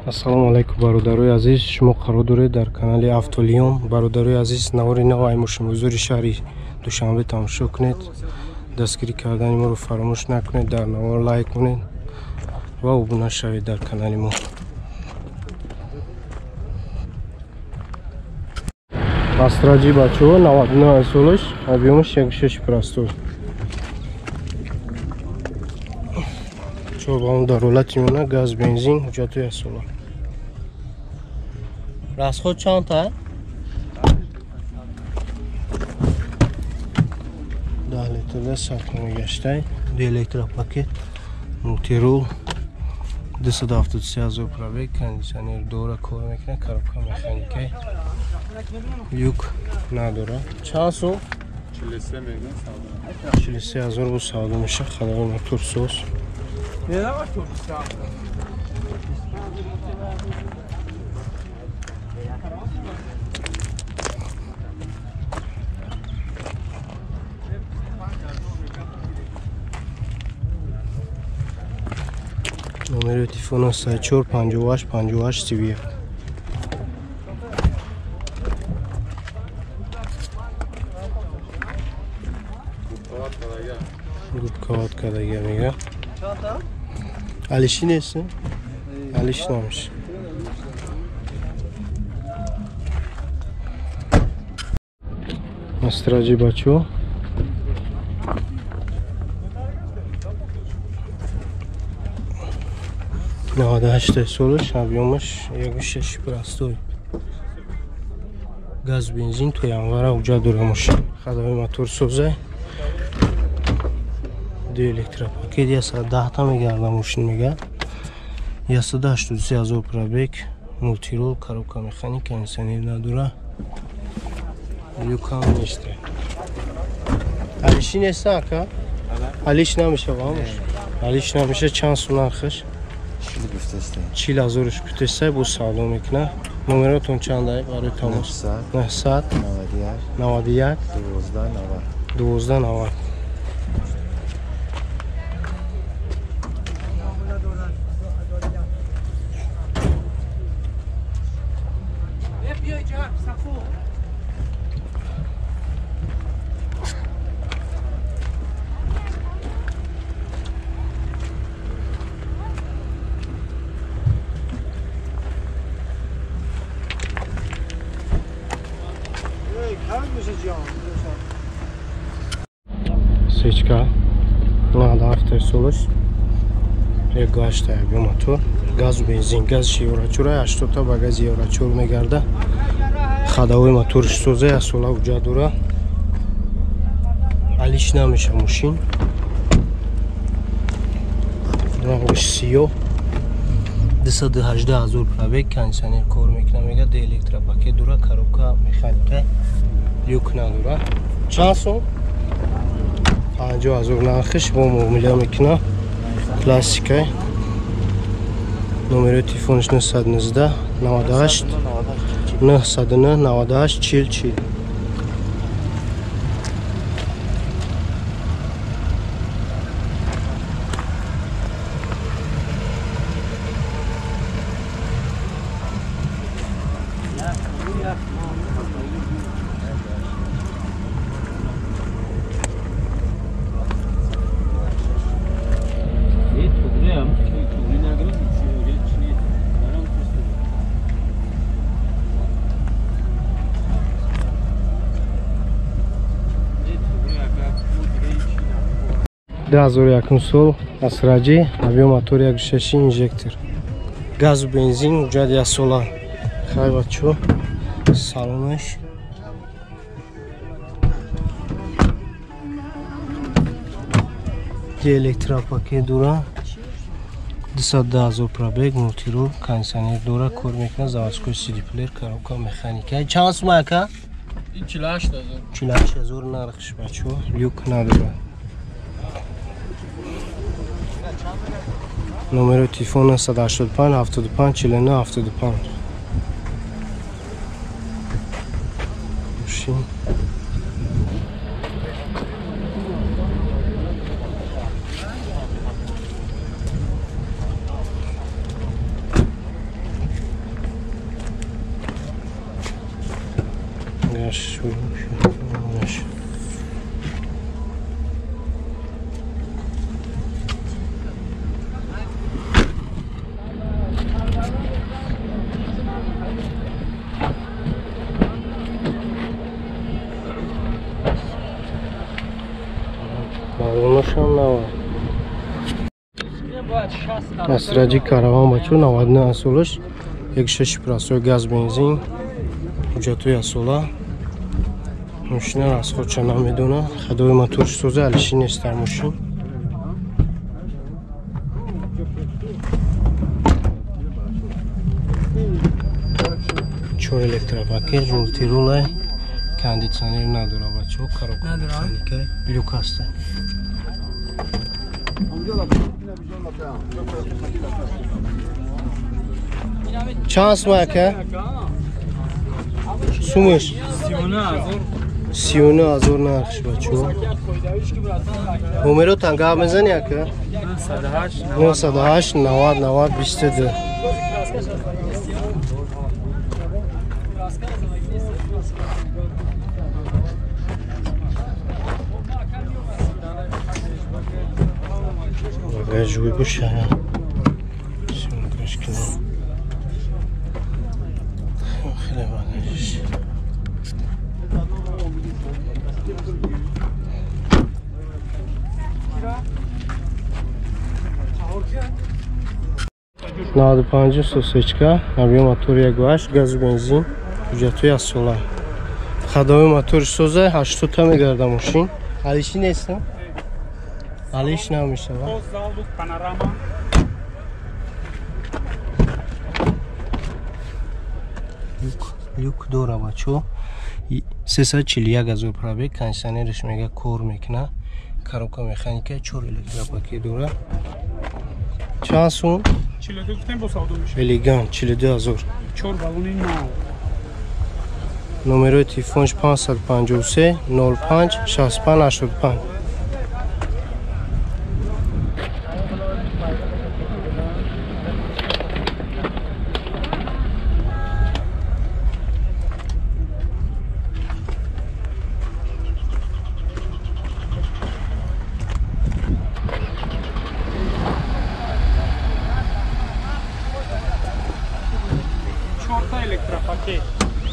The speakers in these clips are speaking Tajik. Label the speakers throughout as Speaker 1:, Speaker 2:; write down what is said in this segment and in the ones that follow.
Speaker 1: Ассалому алайкум, бародарои азиз. Шумо қарор доред дар канали Автолион. Бародарои азиз, навори нав ай мошинбозори шаҳри Душанбе тамошо кунед. Дастгирӣ кардани моро фаромӯш накунед, дар навор лайк кунед ва обуна шавед дар канали мо. Астраҷи бачаҳо 99 солаш, объёмаш 1,6 простой. Чорбаум дар ҳолати миёна, газ, бензин, ҳуҷҷатҳои асола.
Speaker 2: Расход чанд та?
Speaker 1: 10 литрда сатҳ мегаштай. Ду электропакет, мултирул, 273 ҳазор пробег, кондиционер дора, кор мекунад, коробка механикай. Люк надора. Чанд сум?
Speaker 3: 43 мегӯям, савдо.
Speaker 1: 43 ҳазор бо савдо мешавад, хадави мотор соз. Номери телефона 4 58 58 31. Гудкават кардага мега. Алиши нест? Алиш намеш. Астраҷи бачо. 98 солаш, объёмаш 1,6 простой. Газ, бензин, то январа уҷа дора мошин. Хадави мотор созай. Ду электропакет, 110 та мегарда мошин мега. 183 ҳазор пробег, мултирол, коробка механика, кондиционер надора. Люкам нест. Алиши нест ака? Алиш намешава мошин. Алиш намеша, чанд сум нархаш? 40 ҳазорш кутесай, бо савдо мекунад. Номеротон чанд ай барои тамос? 900 91
Speaker 3: 12 90
Speaker 1: 12 90. Сечка 97 солаш, 1,8 объём мотор, газу бензин, гази еврочор, 80 та ба гази еврочор мегарда. Ходовой моторш соза, асола уҷа дора. Алиш намеша мошин. Рангаш сиёҳ. 218 ҳазор пробег, кондиционер кор мекунад, мега, ду электропакет дора, коробка механика, люк надора. Чанд сум? 50 ҳазор нархиш, бо муомила мекунад. Классикай. Номери телефонаш 919 98 909 98 40 40. Ду ҳазору якум сол, Астраҷи, объём мотор 1,6 инжектор. Газу бензин, ҳуҷҷат як сола. Хай бачо, салонаш. Ду электропакет дора, 210 ҳазор пробег, мултирол, кондиционер дора, кор мекунад, заводской CD плеер, коробка механика. Чанд сум ака?
Speaker 3: 48 ҳазор.
Speaker 1: 48 ҳазор нархш бачо, люк надора. Номери телефон 985 75 49 75. Мошин. Ҳамаш балонашам нава. Асраҷи караван бачо 99 солаш, 1.6 простой газ бензин, ҳуҷҷатҳои асола. Мошина аз худша намедона, хадои моторш соза, алиши нест дар мошин. Чор электропакет, мультирула, кондитсионер надора бачо, коробка механика, люк ҳаста. Чанд сум ака? Сумаш? 39,000 нархш бачо. Номеротан гап мезани ака? 908 90 90 22. Багажуй боша. Сумгаш кунам. Хеле багажиш. 95 сосечка, объем мотор 1.8, газ бензин, ҳуҷҷатҳои асола. Хадои мотори соза, 80 та мегарда мошин. Алиши нест, алиш намешава. Люк дора бачо. 341,000 пробег, кондитсионерш мега кор мекуна. Коробка механика, 4 электропакет дора. Чанд сум?
Speaker 2: 42 гуфтем бо савдо мешавад.
Speaker 1: Элегант 42,000.
Speaker 2: 4 баллони нав.
Speaker 1: Номерои телефонш 553 05 65 85.
Speaker 2: Электропакет,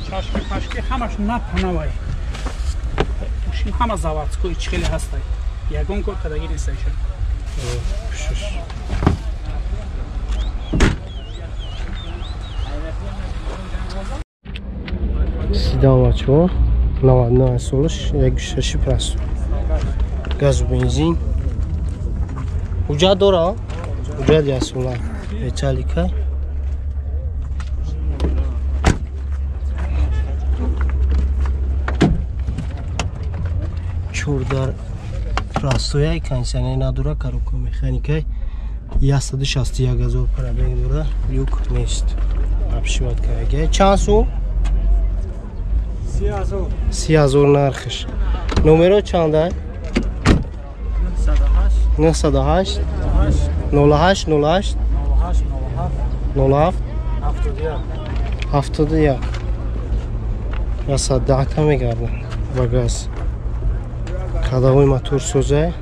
Speaker 2: чашми пашки ҳамаш на панавай. Мошин ҳама заводской чӣ хеле ҳастай. Ягон кор кардагӣ нестай ша.
Speaker 1: Седан бачо 99 солаш, 1.6 простой. Газу бензин. Ҳуҷҷат дора? Ҳуҷҷат ясола. Металлика. Чордар простоя, кондитсионер надора, коробка механика, 161,000 пробег дора, люк нест. Обшиват карда. Чанд сум?
Speaker 2: 30,000.
Speaker 1: 30,000 нархш. Номеро чанда? 908 08 08 07 71. 110 та мегарданд ва газ. Кадавои мотор соза.